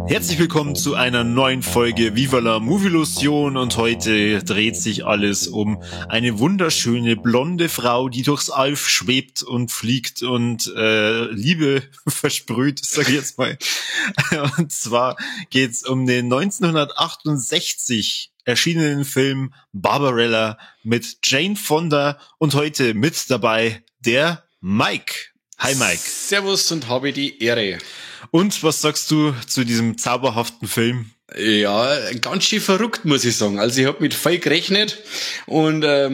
Herzlich willkommen zu einer neuen Folge Viva la Movilusion und heute dreht sich alles um eine wunderschöne blonde Frau, die durchs All schwebt und fliegt und Liebe versprüht, sag ich jetzt mal. Und zwar geht's um den 1968 erschienenen Film Barbarella mit Jane Fonda und heute mit dabei der Mike. Hi Mike. Servus und habe die Ehre. Und was sagst du zu diesem zauberhaften Film? Ja, ganz schön verrückt, muss ich sagen. Also ich hab mit voll gerechnet und also,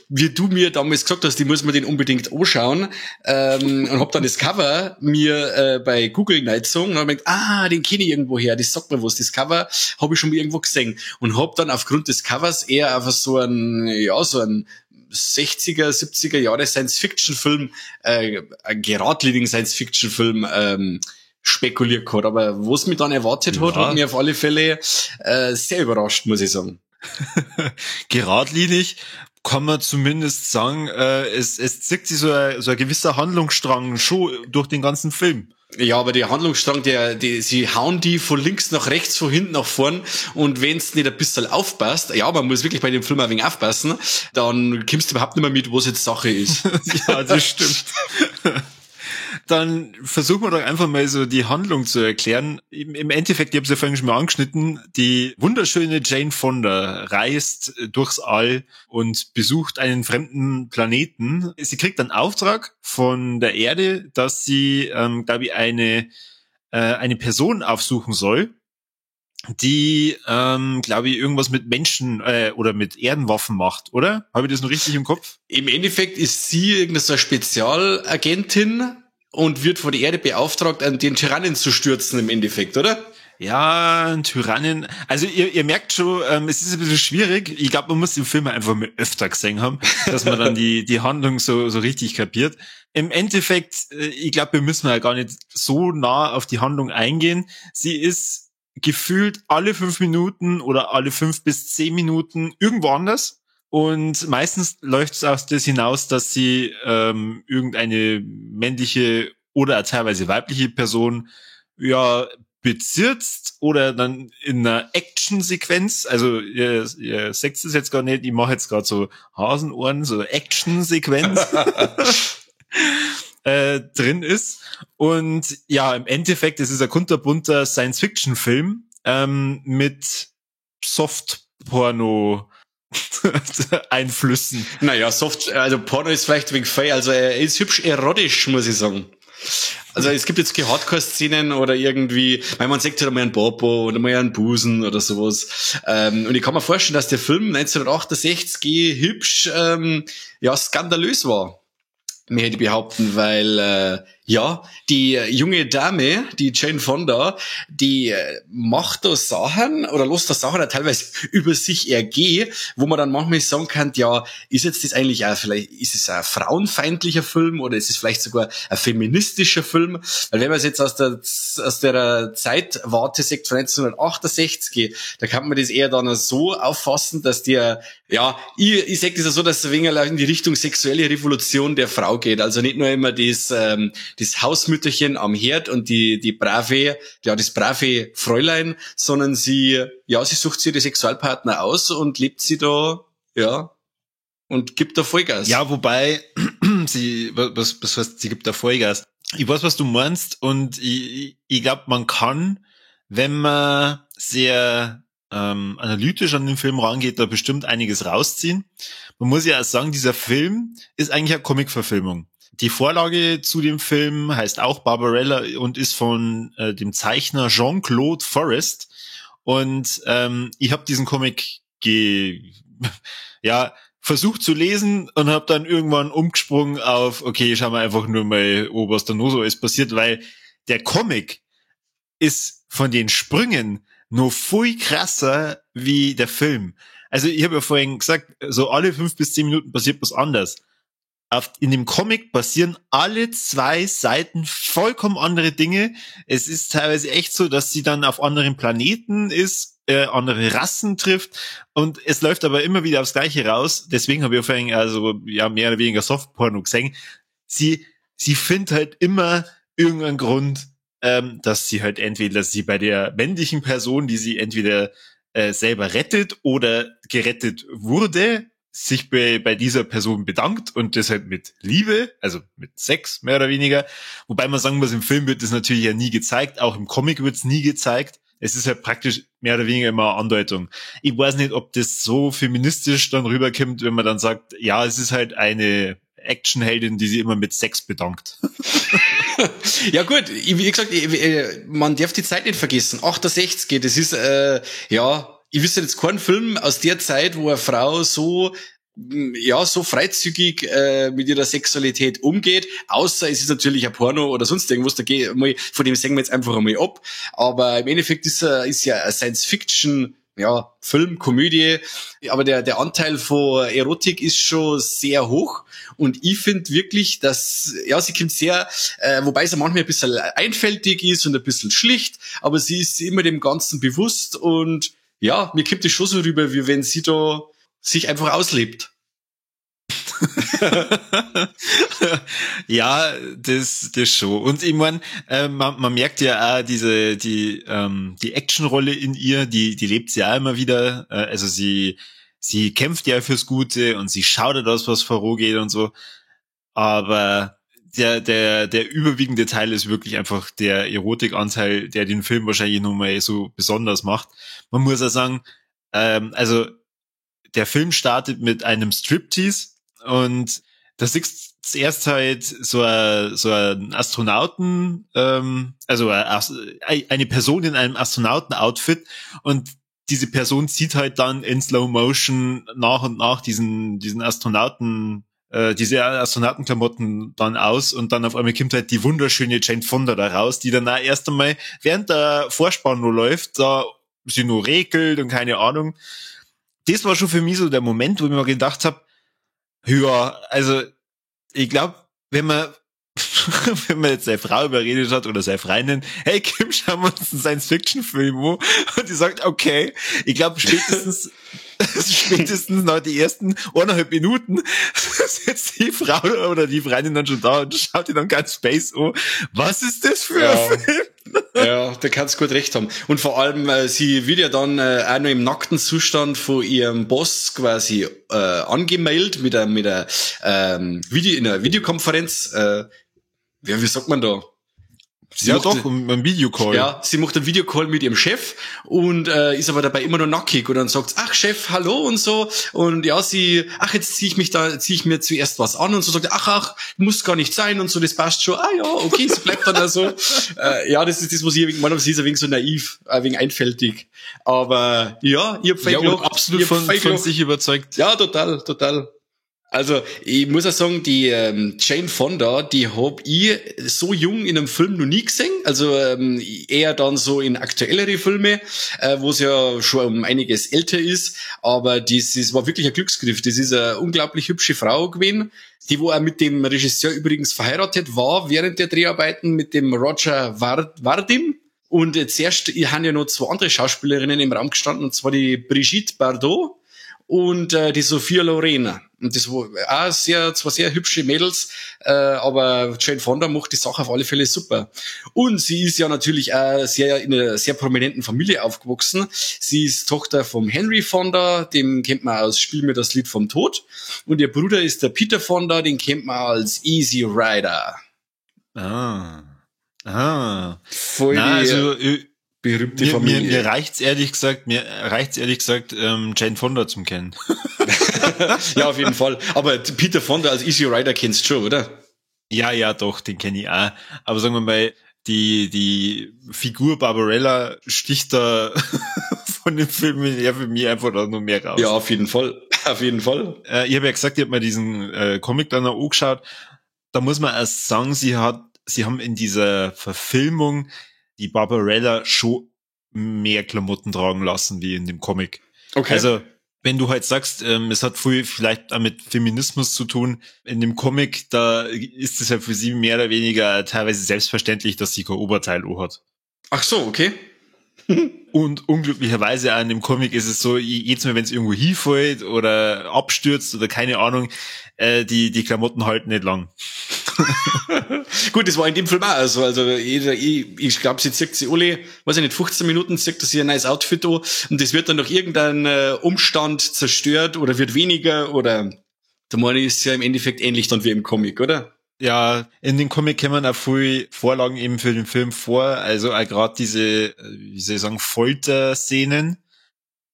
wie du mir damals gesagt hast, ich muss mir den unbedingt anschauen, und hab dann das Cover mir bei Google reingezogen und hab mir gedacht, den kenne ich irgendwo her, das sagt mir was, das Cover hab ich schon mal irgendwo gesehen und hab dann aufgrund des Covers eher einfach so ein 60er, 70er Jahre Science-Fiction-Film, einen geradlinigen Science-Fiction-Film spekuliert gehabt. Aber was mich dann erwartet hat, hat mich auf alle Fälle sehr überrascht, muss ich sagen. Geradlinig kann man zumindest sagen, es zieht sich so ein gewisser Handlungsstrang schon durch den ganzen Film. Ja, aber der Handlungsstrang, sie hauen die von links nach rechts, von hinten nach vorn und wenn's nicht ein bisschen aufpasst, ja, man muss wirklich bei dem Film ein wenig aufpassen, dann kommst du überhaupt nicht mehr mit, was jetzt Sache ist. Ja, das stimmt. Dann versuchen wir doch einfach mal so die Handlung zu erklären. Im Endeffekt, ich habe es ja vorhin schon mal angeschnitten, die wunderschöne Jane Fonda reist durchs All und besucht einen fremden Planeten. Sie kriegt einen Auftrag von der Erde, dass sie, glaube ich, eine Person aufsuchen soll, die, glaube ich, irgendwas mit Menschen oder mit Erdenwaffen macht, oder? Habe ich das noch richtig im Kopf? Im Endeffekt ist sie irgendeine so eine Spezialagentin und wird von der Erde beauftragt, den Tyrannen zu stürzen im Endeffekt, oder? Ja, ein Tyrannen. Also ihr merkt schon, es ist ein bisschen schwierig. Ich glaube, man muss den Film einfach mal öfter gesehen haben, dass man dann die Handlung so richtig kapiert. Im Endeffekt, ich glaube, wir müssen ja gar nicht so nah auf die Handlung eingehen. Sie ist gefühlt alle 5 Minuten oder alle 5 bis 10 Minuten irgendwo anders. Und meistens läuft es auf das hinaus, dass sie irgendeine männliche oder teilweise weibliche Person ja bezirzt oder dann in einer Action-Sequenz, also ihr seht es jetzt gar nicht, ich mache jetzt gerade so Hasenohren, so Action-Sequenz drin ist. Und ja, im Endeffekt, es ist ein kunterbunter Science-Fiction-Film mit Soft-Porno Einflüssen. Naja, also Porno ist vielleicht wegen fein, also er ist hübsch erotisch, muss ich sagen. Also es gibt jetzt keine Hardcore-Szenen oder irgendwie, weil man sieht halt einmal einen Popo oder mal einen Busen oder sowas. Und ich kann mir vorstellen, dass der Film 1968 hübsch, skandalös war. Mehr hätte ich behaupten, weil die junge Dame, die Jane Fonda, die macht da Sachen oder lässt da Sachen auch teilweise über sich ergehen, wo man dann manchmal sagen kann, ja, ist jetzt das eigentlich auch, vielleicht ist es ein frauenfeindlicher Film oder ist es vielleicht sogar ein feministischer Film? Weil wenn man es jetzt aus der Zeitwarte sagt von 1968, da kann man das eher dann so auffassen, dass der, ja, ich sag das ja so, dass es ein wenig in die Richtung sexuelle Revolution der Frau geht. Also nicht nur immer das Hausmütterchen am Herd und die brave, ja, das brave Fräulein, sondern sie sucht sich die Sexualpartner aus und lebt sie da, ja, und gibt da Vollgas. Ja, wobei, sie, was heißt, sie gibt da Vollgas? Ich weiß, was du meinst, und ich glaube, man kann, wenn man sehr analytisch an den Film rangeht, da bestimmt einiges rausziehen. Man muss ja auch sagen, dieser Film ist eigentlich eine Comic-Verfilmung. Die Vorlage zu dem Film heißt auch Barbarella und ist von dem Zeichner Jean-Claude Forest. Und ich habe diesen Comic versucht zu lesen und habe dann irgendwann umgesprungen auf, okay, schauen wir einfach nur mal, oh, was da noch so ist passiert, weil der Comic ist von den Sprüngen noch viel krasser wie der Film. Also ich habe ja vorhin gesagt, so alle 5 bis 10 Minuten passiert was anderes. In dem Comic passieren alle 2 Seiten vollkommen andere Dinge. Es ist teilweise echt so, dass sie dann auf anderen Planeten ist, andere Rassen trifft und es läuft aber immer wieder aufs Gleiche raus. Deswegen habe ich ja vorhin also ja mehr oder weniger Softporno gesehen. Sie findet halt immer irgendeinen Grund, dass sie halt entweder sie bei der männlichen Person, die sie entweder selber rettet oder gerettet wurde, sich bei dieser Person bedankt und das halt mit Liebe, also mit Sex mehr oder weniger. Wobei man sagen muss, im Film wird das natürlich ja nie gezeigt, auch im Comic wird's nie gezeigt. Es ist halt praktisch mehr oder weniger immer eine Andeutung. Ich weiß nicht, ob das so feministisch dann rüberkommt, wenn man dann sagt, ja, es ist halt eine Actionheldin, die sich immer mit Sex bedankt. Ja gut, wie gesagt, man darf die Zeit nicht vergessen. 68, das ist, ja, ich wüsste jetzt keinen Film aus der Zeit, wo eine Frau so, ja, so freizügig mit ihrer Sexualität umgeht, außer es ist natürlich ein Porno oder sonst irgendwas, da geh mal, von dem sehen wir jetzt einfach einmal ab. Aber im Endeffekt ist ja eine Science-Fiction, ja, Film, Komödie, aber der Anteil von Erotik ist schon sehr hoch und ich find wirklich, dass, ja, sie kommt sehr, wobei sie manchmal ein bisschen einfältig ist und ein bisschen schlicht, aber sie ist immer dem Ganzen bewusst und ja, mir kommt das schon so rüber, wie wenn sie da sich einfach auslebt. Ja, das schon. Und ich mein, man merkt ja auch die Actionrolle in ihr, die lebt sie auch immer wieder. Also sie kämpft ja fürs Gute und sie schaut ja das, was vorangeht und so. Aber der überwiegende Teil ist wirklich einfach der Erotikanteil, der den Film wahrscheinlich nochmal so besonders macht. Man muss auch sagen, also der Film startet mit einem Striptease und da siehst du zuerst halt so ein Astronauten, also eine Person in einem Astronauten-Outfit und diese Person zieht halt dann in Slow Motion nach und nach diesen Astronauten, diese Astronautenklamotten dann aus und dann auf einmal kommt halt die wunderschöne Jane Fonda da raus, die dann auch erst einmal, während der Vorspann nur läuft, da sie nur regelt und keine Ahnung. Das war schon für mich so der Moment, wo ich mir gedacht hab, ja, also ich glaub, wenn man jetzt seine Frau überredet hat oder seine Freundin, hey Kim, schauen wir uns einen Science-Fiction-Film an, und die sagt, okay, ich glaub, spätestens nach die ersten 1,5 Minuten sitzt die Frau oder die Freundin dann schon da und schaut die dann ganz space an. Was ist das für ein Film? Ja, da kannst du gut recht haben. Und vor allem, sie wird ja dann auch noch im nackten Zustand von ihrem Boss quasi angemeldet mit einer Video, in einer Videokonferenz. Ja, wie sagt man da? Sie ja, doch, ein Videocall. Ja, sie macht einen Videocall mit ihrem Chef und ist aber dabei immer noch nackig und dann sagt, ach Chef, hallo und so und ja, sie, ach jetzt zieh ich mir zuerst was an und so sagt, ach, muss gar nicht sein und so, das passt schon, ah ja, okay, sie bleibt dann also. Ja, das ist das, was ich gemeint habe, sie ist ein wenig so naiv, ein wenig einfältig. Aber ja, ich hab ja, und absolut von sich überzeugt. Ja, total, total. Also, ich muss auch sagen, die Jane Fonda, die hab ich so jung in einem Film noch nie gesehen. Also eher dann so in aktuellere Filme, wo sie ja schon um einiges älter ist. Aber das war wirklich ein Glücksgriff. Das ist eine unglaublich hübsche Frau gewesen, die wo auch mit dem Regisseur übrigens verheiratet war während der Dreharbeiten, mit dem Roger Vadim. Und zuerst haben ja noch zwei andere Schauspielerinnen im Raum gestanden, und zwar die Brigitte Bardot und die Sophia Loren. Und das war auch zwei sehr hübsche Mädels, aber Jane Fonda macht die Sache auf alle Fälle super. Und sie ist ja natürlich auch in einer sehr prominenten Familie aufgewachsen. Sie ist Tochter vom Henry Fonda, dem kennt man aus Spiel mir das Lied vom Tod. Und ihr Bruder ist der Peter Fonda, den kennt man als Easy Rider. Ah. Ah. Voll. Na, also, berühmte Familie. Mir reicht's ehrlich gesagt, Jane Fonda zum Kennen. Ja, auf jeden Fall. Aber Peter Fonda als Easy Rider kennst du schon, oder? Ja, ja, doch, den kenn ich auch. Aber sagen wir mal, die Figur Barbarella sticht da von dem Film her für mich einfach da noch mehr raus. Ja, auf jeden Fall. Auf jeden Fall. Ich habe ja gesagt, ich hab mir diesen Comic dann auch angeschaut. Da muss man erst sagen, sie haben in dieser Verfilmung die Barbarella schon mehr Klamotten tragen lassen wie in dem Comic. Okay. Also Wenn du halt sagst, es hat früh vielleicht auch mit Feminismus zu tun, in dem Comic, da ist es ja für sie mehr oder weniger teilweise selbstverständlich, dass sie kein Oberteil hat. Ach so, okay. Und unglücklicherweise auch in dem Comic ist es so, jedes Mal, wenn es irgendwo hinfällt oder abstürzt oder keine Ahnung, die Klamotten halten nicht lang. Gut, das war in dem Film auch so. Also jeder, ich glaube, sie zieht sich alle, weiß ich nicht, 15 Minuten zieht sie ein neues Outfit an und das wird dann durch irgendeinen Umstand zerstört oder wird weniger oder der meine ist ja im Endeffekt ähnlich dann wie im Comic, oder? Ja, in den Comic kämen auch viel Vorlagen eben für den Film vor, also auch gerade diese, wie soll ich sagen, Folterszenen.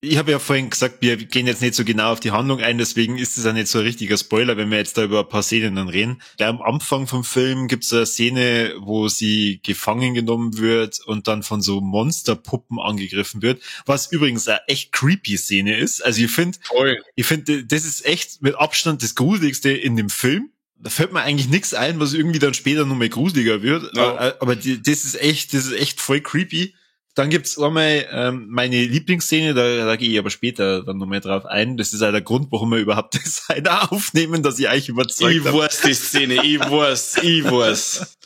Ich habe ja vorhin gesagt, wir gehen jetzt nicht so genau auf die Handlung ein, deswegen ist es auch nicht so ein richtiger Spoiler, wenn wir jetzt da über ein paar Szenen dann reden. Gleich am Anfang vom Film gibt's eine Szene, wo sie gefangen genommen wird und dann von so Monsterpuppen angegriffen wird, was übrigens eine echt creepy Szene ist. Also ich finde, das ist echt mit Abstand das Gruseligste in dem Film. Da fällt mir eigentlich nichts ein, was irgendwie dann später noch mal gruseliger wird. Ja. Aber das ist echt voll creepy. Dann gibt's einmal meine Lieblingsszene, da gehe ich aber später dann nochmal drauf ein. Das ist auch der Grund, warum wir überhaupt das heute aufnehmen, dass ich euch überzeugt habe. Ich weiß die Szene, ich weiß.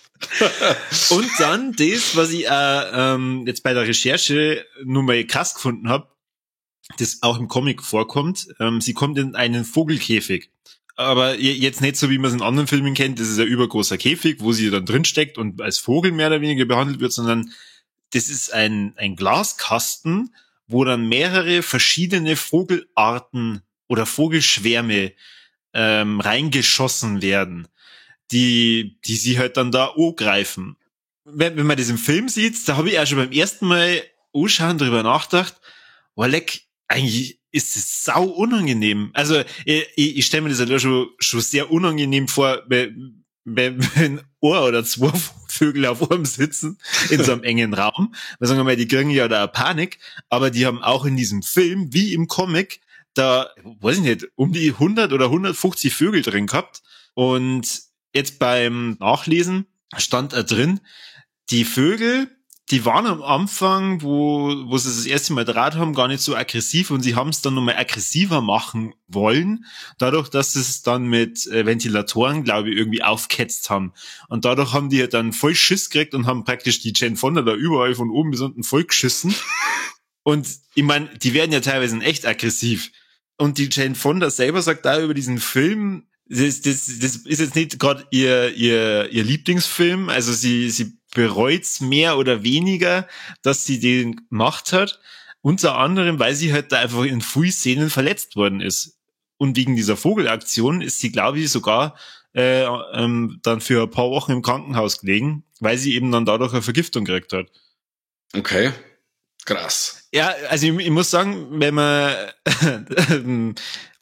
Und dann das, was ich jetzt bei der Recherche nur mal krass gefunden habe, das auch im Comic vorkommt. Sie kommt in einen Vogelkäfig. Aber jetzt nicht so, wie man es in anderen Filmen kennt, das ist ein übergroßer Käfig, wo sie dann drinsteckt und als Vogel mehr oder weniger behandelt wird, sondern das ist ein Glaskasten, wo dann mehrere verschiedene Vogelarten oder Vogelschwärme reingeschossen werden, die sie halt dann da angreifen. Wenn man das im Film sieht, da habe ich auch schon beim ersten Mal anschauen drüber nachgedacht, oh leck, eigentlich ist es sau unangenehm. Also ich stelle mir das halt schon sehr unangenehm vor, wenn ein oder zwei Vögel auf einem sitzen in so einem engen Raum. Weil sagen wir mal, die kriegen ja da Panik, aber die haben auch in diesem Film, wie im Comic, da, weiß ich nicht, um die 100 oder 150 Vögel drin gehabt. Und jetzt beim Nachlesen stand da drin, die Vögel, die waren am Anfang, wo sie das erste Mal draht haben, gar nicht so aggressiv und sie haben es dann nochmal aggressiver machen wollen, dadurch, dass sie es dann mit Ventilatoren, glaube ich, irgendwie aufgehetzt haben. Und dadurch haben die dann voll Schiss gekriegt und haben praktisch die Jane Fonda da überall von oben bis unten voll geschissen. Und ich meine, die werden ja teilweise echt aggressiv. Und die Jane Fonda selber sagt da über diesen Film, das ist jetzt nicht gerade ihr Lieblingsfilm, also sie bereut's mehr oder weniger, dass sie den gemacht hat. Unter anderem, weil sie halt da einfach in frühen Szenen verletzt worden ist. Und wegen dieser Vogelaktion ist sie, glaube ich, sogar dann für ein paar Wochen im Krankenhaus gelegen, weil sie eben dann dadurch eine Vergiftung gekriegt hat. Okay, krass. Ja, also ich muss sagen, wenn man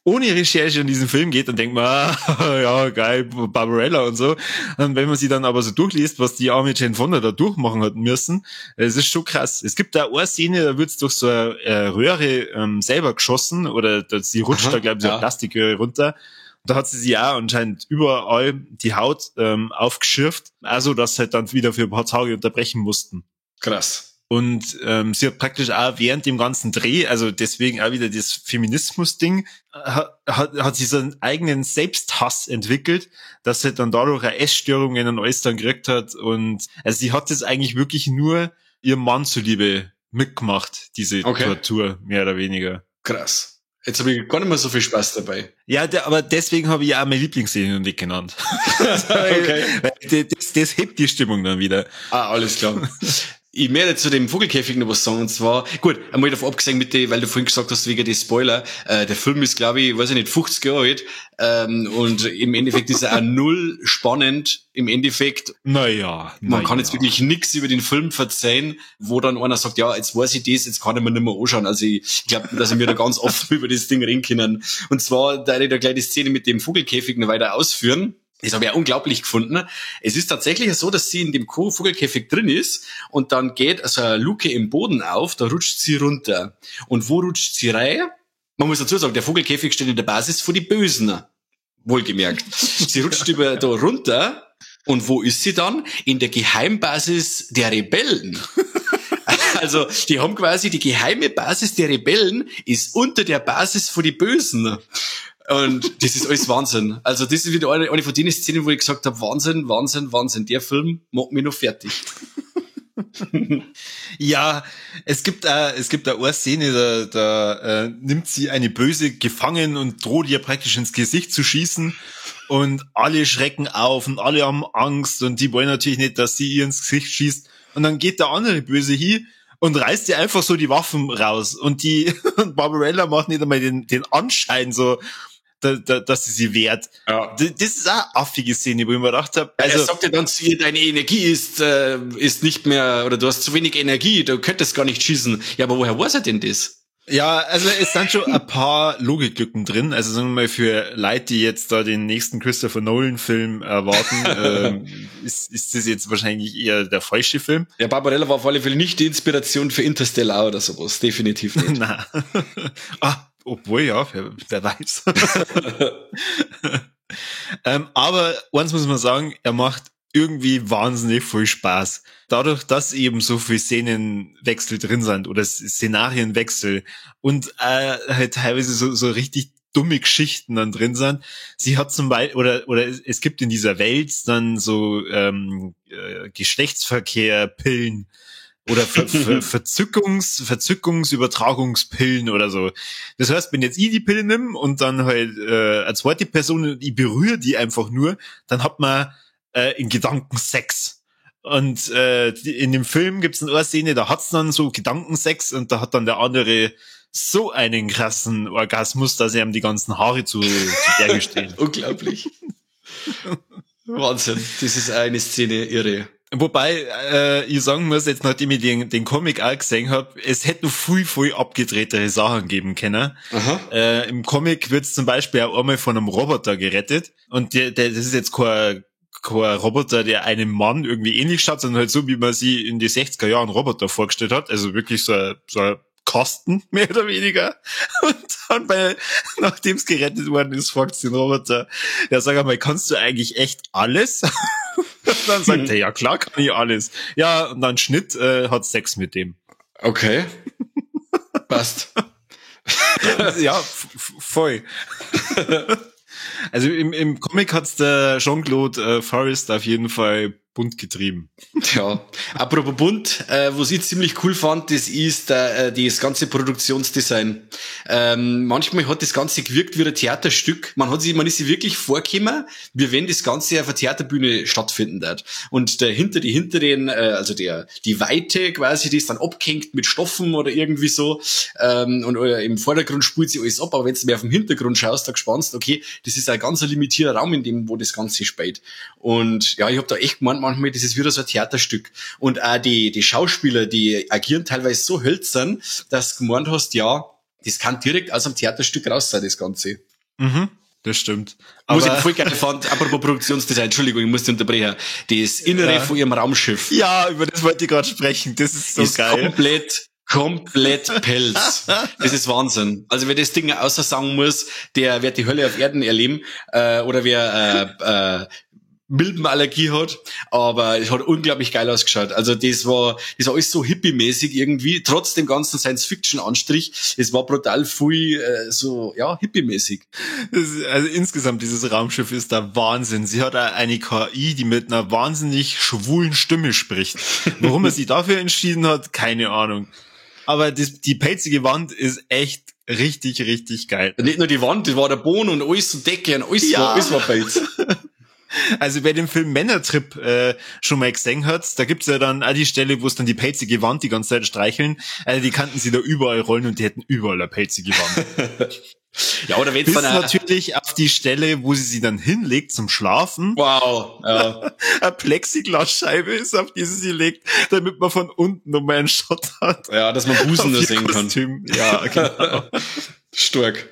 ohne Recherche in diesen Film geht, dann denkt man, ja, geil, Barbarella und so. Und wenn man sie dann aber so durchliest, was die arme Jane Fonda da durchmachen hat müssen, es ist schon krass. Es gibt da eine Szene, da wird's durch so eine Röhre selber geschossen oder sie rutscht da, glaube ich, so eine Plastikröhre runter. Und da hat sie sich auch anscheinend überall die Haut aufgeschürft, also dass halt dann wieder für ein paar Tage unterbrechen mussten. Krass. Und sie hat praktisch auch während dem ganzen Dreh, also deswegen auch wieder das Feminismus-Ding, hat sie so einen eigenen Selbsthass entwickelt, dass sie dann dadurch eine Essstörungen und alles dann gekriegt hat. Und also sie hat das eigentlich wirklich nur ihrem Mann zuliebe mitgemacht, diese Tortur, mehr oder weniger. Krass. Jetzt habe ich gar nicht mehr so viel Spaß dabei. Ja, aber deswegen habe ich ja auch meine Lieblingsszene noch nicht genannt. Okay. Weil das hebt die Stimmung dann wieder. Ah, alles klar. Ich möchte zu dem Vogelkäfig noch was sagen, und zwar, gut, einmal davon abgesehen mit dem, weil du vorhin gesagt hast, wegen des Spoiler, der Film ist, glaube ich, weiß ich nicht, 50 Jahre alt, und im Endeffekt ist er auch null spannend, im Endeffekt. Naja. Man kann jetzt wirklich nix über den Film verzeihen, wo dann einer sagt, ja, jetzt weiß ich das, jetzt kann ich mir nicht mehr anschauen. Also ich glaube, dass ich mir da ganz offen über das Ding reden können. Und zwar, da ich da gleich die Szene mit dem Vogelkäfig noch weiter ausführen. Das habe ich auch unglaublich gefunden. Es ist tatsächlich so, dass sie in dem Vogelkäfig drin ist und dann geht also eine Luke im Boden auf, da rutscht sie runter. Und wo rutscht sie rein? Man muss dazu sagen, der Vogelkäfig steht in der Basis vor die Bösen. Wohlgemerkt. Sie rutscht über da runter und wo ist sie dann? In der Geheimbasis der Rebellen. Also, die haben quasi die geheime Basis der Rebellen ist unter der Basis von die Bösen. Und das ist alles Wahnsinn. Also, das ist wieder eine von den Szenen, wo ich gesagt habe, Wahnsinn, Wahnsinn, Wahnsinn. Der Film macht mich noch fertig. Ja, es gibt da eine Szene, da nimmt sie eine Böse gefangen und droht ihr praktisch ins Gesicht zu schießen und alle schrecken auf und alle haben Angst und die wollen natürlich nicht, dass sie ihr ins Gesicht schießt und dann geht der andere Böse hin und reißt ihr einfach so die Waffen raus und und Barbarella macht nicht einmal den Anschein so, dass sie wehrt. Ja. Das ist auch eine affige Szene, wo ich mir gedacht habe. Also, er sagt ja dann zu ihr, deine Energie ist nicht mehr, oder du hast zu wenig Energie, du könntest gar nicht schießen. Ja, aber woher weiß er denn das? Ja, also es sind schon ein paar Logiklücken drin. Also sagen wir mal, für Leute, die jetzt da den nächsten Christopher Nolan-Film erwarten, ist das jetzt wahrscheinlich eher der falsche Film. Ja, Barbarella war auf alle Fälle nicht die Inspiration für Interstellar oder sowas. Definitiv nicht. Nein. Obwohl, ja, wer weiß. Aber eins muss man sagen, er macht irgendwie wahnsinnig viel Spaß. Dadurch, dass eben so viele Szenenwechsel drin sind oder Szenarienwechsel und halt teilweise so richtig dumme Geschichten dann drin sind. Sie hat zum Beispiel, oder es gibt in dieser Welt dann so Geschlechtsverkehr-Pillen oder Verzückungsübertragungspillen oder so. Das heißt, wenn jetzt ich die Pille nimm und dann halt eine zweite Person, ich berühre die einfach nur, dann hat man in Gedanken Sex. Und in dem Film gibt's eine Szene, da hat's dann so Gedankensex und da hat dann der andere so einen krassen Orgasmus, dass ihm die ganzen Haare zu Berge stehen. Unglaublich. Wahnsinn. Das ist eine Szene irre. Wobei, ich sagen muss, jetzt nachdem ich den Comic auch gesehen habe, es hätte noch viel, viel abgedrehtere Sachen geben können. Im Comic wird's zum Beispiel auch einmal von einem Roboter gerettet. Und der das ist jetzt kein Roboter, der einem Mann irgendwie ähnlich schaut, sondern halt so, wie man sie in die 60er Jahren Roboter vorgestellt hat. Also wirklich so ein Kasten, mehr oder weniger. Und dann nachdem es gerettet worden ist, fragt den Roboter, der sagt einmal, kannst du eigentlich echt alles? Und dann sagt er, ja klar kann ich alles. Ja, und dann Schnitt, hat Sex mit dem. Okay. Passt. Ja, voll. Also im Comic hat's der Jean-Claude Forest auf jeden Fall bunt getrieben. Ja, apropos bunt, was ich ziemlich cool fand, das ist das ganze Produktionsdesign. Manchmal hat das Ganze gewirkt wie ein Theaterstück. Man ist sich wirklich vorgekommen, wie wenn das Ganze auf einer Theaterbühne stattfinden wird. Und dahinter die hinteren, also die Weite quasi, die ist dann abgehängt mit Stoffen oder irgendwie so. Und im Vordergrund spult sich alles ab, aber wenn du mehr auf dem Hintergrund schaust, da gespannst, okay, das ist ein ganz limitierter Raum, in dem, wo das Ganze spielt. Und ja, ich hab da echt gemeint, manchmal, das ist wieder so ein Theaterstück. Und auch die Schauspieler, die agieren teilweise so hölzern, dass du gemeint hast, ja, das kann direkt aus einem Theaterstück raus sein, das Ganze. Mhm, das stimmt. Aber was ich voll geil fand, apropos Produktionsdesign, Entschuldigung, ich muss dich unterbrechen, das Innere von ihrem Raumschiff. Ja, über das wollte ich gerade sprechen, das ist so ist geil. Komplett Pelz. Das ist Wahnsinn. Also wer das Ding außer sagen muss, der wird die Hölle auf Erden erleben, oder wer Milbenallergie hat, aber es hat unglaublich geil ausgeschaut. Also das war alles so hippie-mäßig irgendwie, trotz dem ganzen Science-Fiction-Anstrich. Es war brutal viel so, ja, hippie-mäßig. Also insgesamt, dieses Raumschiff ist der Wahnsinn. Sie hat eine KI, die mit einer wahnsinnig schwulen Stimme spricht. Warum er sich dafür entschieden hat, keine Ahnung. Aber die pelzige Wand ist echt richtig, richtig geil. Nicht nur die Wand, das war der Boden und alles und Decke und alles, ja. Alles war Pelz. Also wer den Film Männertrip schon mal gesehen hat, da gibt's ja dann auch die Stelle, wo es dann die pelzige Wand die ganze Zeit streicheln. Also die kannten sie da überall rollen und die hätten überall eine pelzige Wand. Ja, oder wenn's bis dann natürlich auf die Stelle, wo sie sie dann hinlegt zum Schlafen. Wow. Ja. Eine Plexiglasscheibe ist, auf die sie sie legt, damit man von unten nochmal einen Shot hat. Ja, dass man Busen nur sehen kann. Ja, genau. Stark.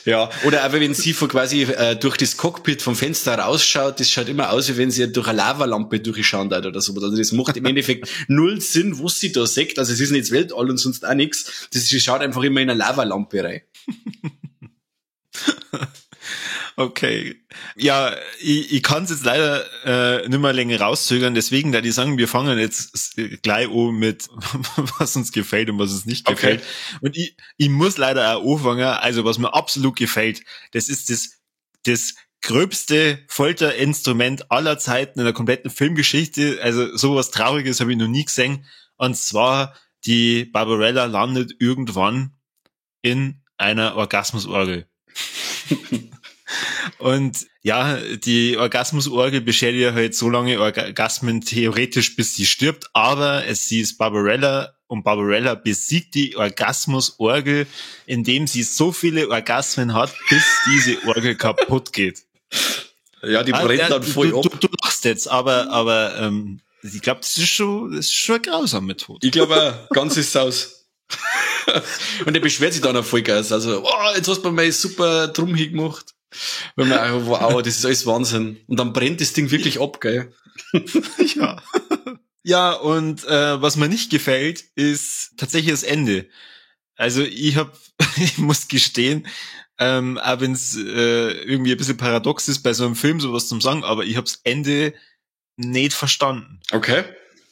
Ja, oder aber wenn sie von quasi durch das Cockpit vom Fenster rausschaut, das schaut immer aus, wie wenn sie durch eine Lavalampe durchschauen hat oder so. Also das macht im Endeffekt null Sinn, was sie da sieht. Also es ist nicht das Weltall und sonst auch nichts. Das, sie schaut einfach immer in eine Lavalampe rein. Okay. Ja, ich kann es jetzt leider nicht mehr länger rauszögern, deswegen da die sagen, wir fangen jetzt gleich an mit, was uns gefällt und was uns nicht gefällt. Und ich muss leider auch anfangen, also was mir absolut gefällt, das ist das gröbste Folterinstrument aller Zeiten in der kompletten Filmgeschichte. Also sowas Trauriges habe ich noch nie gesehen. Und zwar, die Barbarella landet irgendwann in einer Orgasmusorgel. Und ja, die Orgasmusorgel beschert ihr halt so lange Orgasmen theoretisch, bis sie stirbt, aber sie ist Barbarella und Barbarella besiegt die Orgasmusorgel, indem sie so viele Orgasmen hat, bis diese Orgel kaputt geht. Ja, die brennt dann voll ab. Du lachst jetzt, aber ich glaub, das ist schon eine grausame Tod. Ich glaub auch, ganz ist aus. Und er beschwert sich dann auch voll geil. Also, oh, jetzt hast du mir mal super Drum hingemacht. Wenn man auch, wow, das ist alles Wahnsinn. Und dann brennt das Ding wirklich ab, gell? Ja. Ja, und was mir nicht gefällt, ist tatsächlich das Ende. Also ich muss gestehen, auch wenn's irgendwie ein bisschen paradox ist, bei so einem Film sowas zum sagen, aber ich hab's Ende nicht verstanden.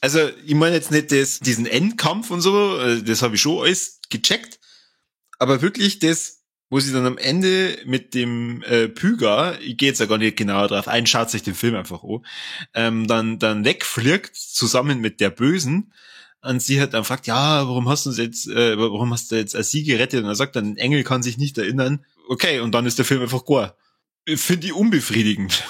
Also ich meine jetzt nicht diesen Endkampf und so, das hab ich schon alles gecheckt, aber wirklich das, wo sie dann am Ende mit dem Pygar, ich geh jetzt ja gar nicht genauer drauf ein, schaut sich den Film einfach an, dann wegfliegt, zusammen mit der Bösen, und sie hat dann fragt, ja, warum hast du uns jetzt, warum hast du jetzt sie gerettet? Und er sagt dann, ein Engel kann sich nicht erinnern. Okay, und dann ist der Film einfach gar. Finde ich unbefriedigend.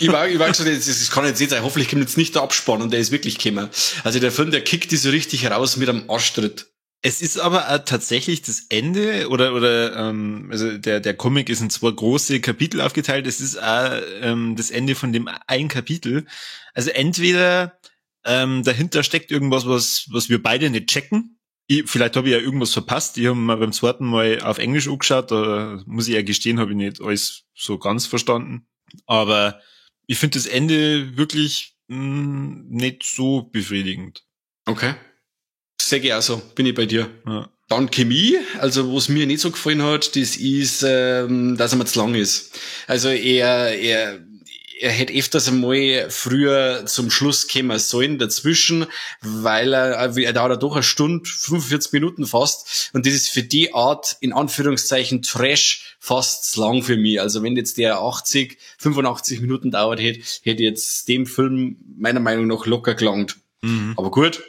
Ich war gesagt, das kann jetzt nicht sein. Hoffentlich kommt jetzt nicht der Abspann und der ist wirklich gekommen. Also der Film, der kickt die so richtig raus mit einem Arschtritt. Es ist aber auch tatsächlich das Ende oder also der Comic ist in zwei große Kapitel aufgeteilt. Es ist auch das Ende von dem ein Kapitel. Also entweder dahinter steckt irgendwas, was wir beide nicht checken. Vielleicht habe ich ja irgendwas verpasst. Ich habe mir beim zweiten Mal auf Englisch angeschaut. Da muss ich ja gestehen, habe ich nicht alles so ganz verstanden. Aber ich finde das Ende wirklich nicht so befriedigend. Okay. Sag ich auch so, bin ich bei dir. Ja. Dann Chemie, also was mir nicht so gefallen hat, das ist, dass er mir zu lang ist. Also er hätte öfters einmal früher zum Schluss kommen sollen dazwischen, weil er dauert ja doch eine Stunde, 45 Minuten fast, und das ist für die Art, in Anführungszeichen, Trash fast zu lang für mich. Also wenn jetzt der 80, 85 Minuten dauert hätte, hätte jetzt dem Film meiner Meinung nach locker gelangt. Aber gut,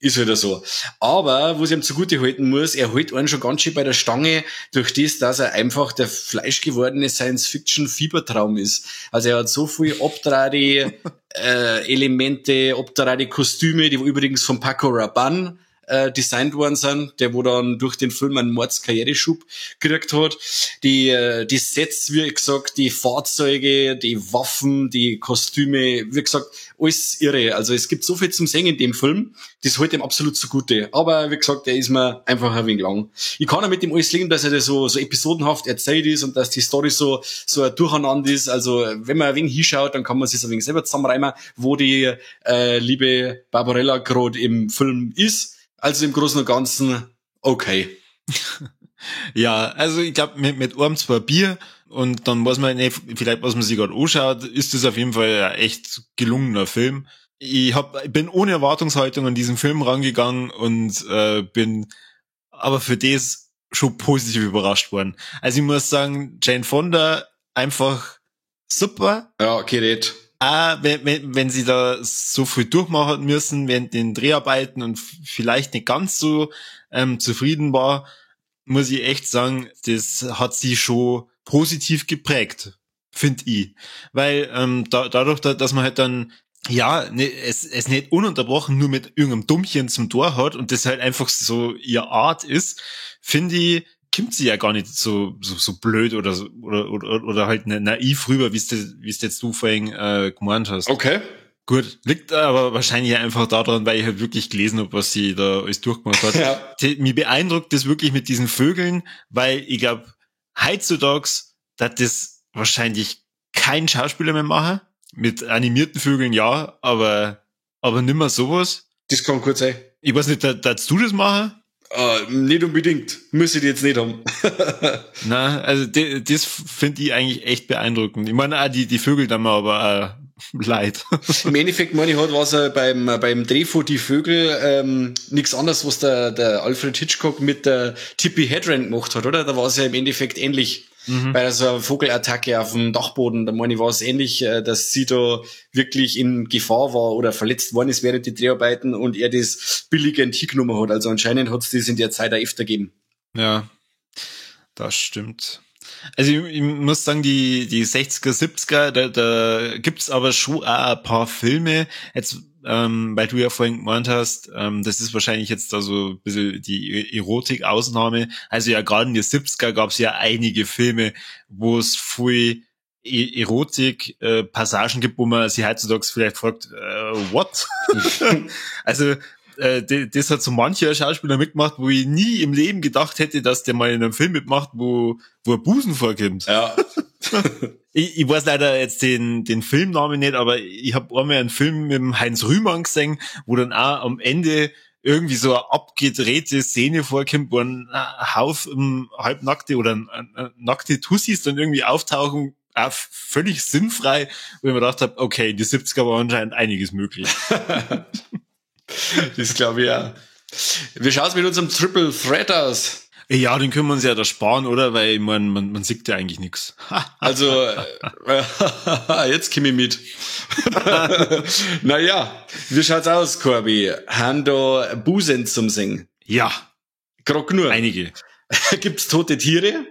ist wieder so. Aber, was ich ihm zugute halten muss, er hält einen schon ganz schön bei der Stange durch das, dass er einfach der fleischgewordene Science-Fiction-Fiebertraum ist. Also er hat so viel Obdradi Elemente, Obdradi-Kostüme, die übrigens von Paco Rabanne designt worden sind, der wo dann durch den Film einen Mordskarriereschub gekriegt hat. Die Sets, wie gesagt, die Fahrzeuge, die Waffen, die Kostüme, wie gesagt, alles irre. Also es gibt so viel zum Sehen in dem Film, das hält ihm absolut zugute. Aber wie gesagt, der ist mir einfach ein wenig lang. Ich kann auch mit dem alles leben, dass er das so episodenhaft erzählt ist und dass die Story so ein Durcheinander ist. Also wenn man ein wenig hinschaut, dann kann man sich ein wenig selber zusammenreimen, wo die liebe Barbarella grad im Film ist. Also im Großen und Ganzen okay. Ja, also ich glaub, mit einem, zwei Bier und dann weiß man nicht, vielleicht was man sich grad anschaut, ist das auf jeden Fall ein echt gelungener Film. Ich bin ohne Erwartungshaltung an diesen Film rangegangen und bin aber für das schon positiv überrascht worden. Also ich muss sagen, Jane Fonda einfach super. Ja, gerät. Auch wenn sie da so viel durchmachen müssen während den Dreharbeiten und vielleicht nicht ganz so zufrieden war, muss ich echt sagen, das hat sie schon positiv geprägt, find ich. Weil dadurch, dass man halt dann, ja, ne, es nicht ununterbrochen nur mit irgendeinem Dummchen zum Tor hat und das halt einfach so ihr Art ist, find ich, kommt sie ja gar nicht so blöd oder so, oder halt naiv rüber, wie's jetzt du vorhin gemeint hast. Gut, liegt aber wahrscheinlich einfach daran, weil ich halt wirklich gelesen hab, was sie da alles durchgemacht hat. Mich beeindruckt das wirklich mit diesen Vögeln, weil ich glaub, heutzutage, dass das wahrscheinlich kein Schauspieler mehr machen. Mit animierten Vögeln ja, aber nimmer sowas. Das kann gut sein. Ich weiß nicht, darfst du das machen? Nicht unbedingt. Muss ich die jetzt nicht haben. Na, also das finde ich eigentlich echt beeindruckend. Ich meine, auch die Vögel dann mal aber leid. Im Endeffekt, meine ich, hat was er beim Dreh von Die Vögel nichts anderes, was der Alfred Hitchcock mit der Tippi Hedren gemacht hat, oder? Da war es ja im Endeffekt ähnlich. Bei so einer Vogelattacke auf dem Dachboden, da meine ich, war es ähnlich, dass sie da wirklich in Gefahr war oder verletzt worden ist während die Dreharbeiten und er das billigend hingenommen hat. Also anscheinend hat's das in der Zeit auch öfter gegeben. Ja, das stimmt. Also ich muss sagen, die 60er, 70er, da gibt's aber schon auch ein paar Filme. Jetzt, weil du ja vorhin gemeint hast, das ist wahrscheinlich jetzt da so ein bisschen die Erotik-Ausnahme. Also ja, gerade in den 70er gab's ja einige Filme, wo es viel Erotik- Passagen gibt, wo man sich heutzutage vielleicht fragt, what? Also das hat so mancher Schauspieler mitgemacht, wo ich nie im Leben gedacht hätte, dass der mal in einem Film mitmacht, wo ein Busen vorkommt. Ich weiß leider jetzt den Filmnamen nicht, aber ich hab einmal einen Film mit dem Heinz Rühmann gesehen, wo dann auch am Ende irgendwie so eine abgedrehte Szene vorkommt, wo ein Haufen halbnackte oder nackte Tussis dann irgendwie auftauchen, auch völlig sinnfrei, wo ich mir gedacht hab, okay, in die 70er war anscheinend einiges möglich. Das glaub ich auch. Wie schaut's mit unserem Triple Threat aus? Ja, den können wir uns ja da sparen, oder? Weil ich mein, man sieht ja eigentlich nix. Also, jetzt komm ich mit. Naja, wie schaut's aus, Corby? Haben da Busen zum Singen? Ja. Grad nur. Einige. Gibt's tote Tiere?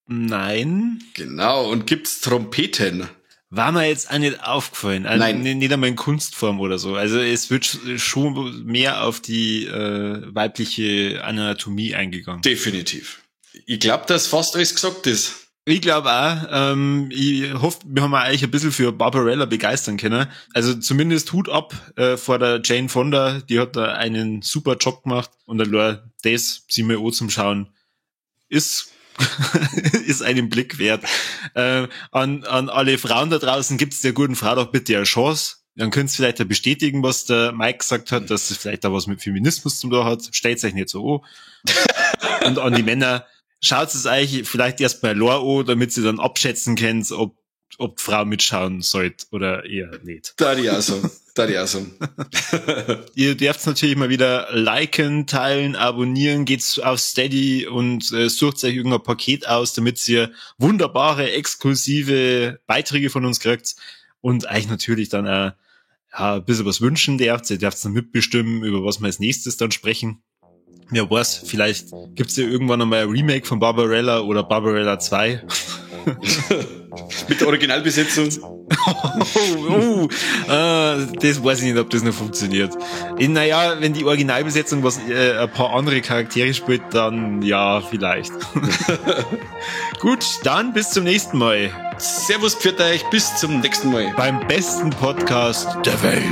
Nein. Genau, und gibt's Trompeten? War mir jetzt auch nicht aufgefallen. Also Nein. nicht einmal in Kunstform oder so. Also es wird schon mehr auf die weibliche Anatomie eingegangen. Definitiv. Ich glaub, dass fast alles gesagt ist. Ich glaub auch. Ich hoffe, wir haben euch ein bisschen für Barbarella begeistern können. Also zumindest Hut ab vor der Jane Fonda. Die hat da einen super Job gemacht. Und allein das, sie mir auch zum Schauen, ist einen Blick wert. An alle Frauen da draußen, gibt's der guten Frau doch bitte eine Chance. Dann könnt's vielleicht ja bestätigen, was der Mike gesagt hat, dass es vielleicht da was mit Feminismus zu tun hat. Stellt's euch nicht so an. Und an die Männer, schaut es euch vielleicht erst bei Lore an, damit sie dann abschätzen könnt, ob die Frau mitschauen sollte oder eher nicht. Da die auch so. Da die auch so. Ihr dürft natürlich mal wieder liken, teilen, abonnieren, geht's auf Steady und sucht euch irgendein Paket aus, damit ihr wunderbare, exklusive Beiträge von uns kriegt und euch natürlich dann auch, ja, ein bisschen was wünschen dürft. Ihr dürft dann mitbestimmen, über was wir als nächstes dann sprechen. Wer weiß, vielleicht gibt's ja irgendwann einmal ein Remake von Barbarella oder Barbarella 2. Mit der Originalbesetzung. Oh, das weiß ich nicht, ob das noch funktioniert. Naja, wenn die Originalbesetzung was ein paar andere Charaktere spielt, dann ja, vielleicht. Gut, dann bis zum nächsten Mal. Servus, pfiat euch, bis zum nächsten Mal. Beim besten Podcast der Welt.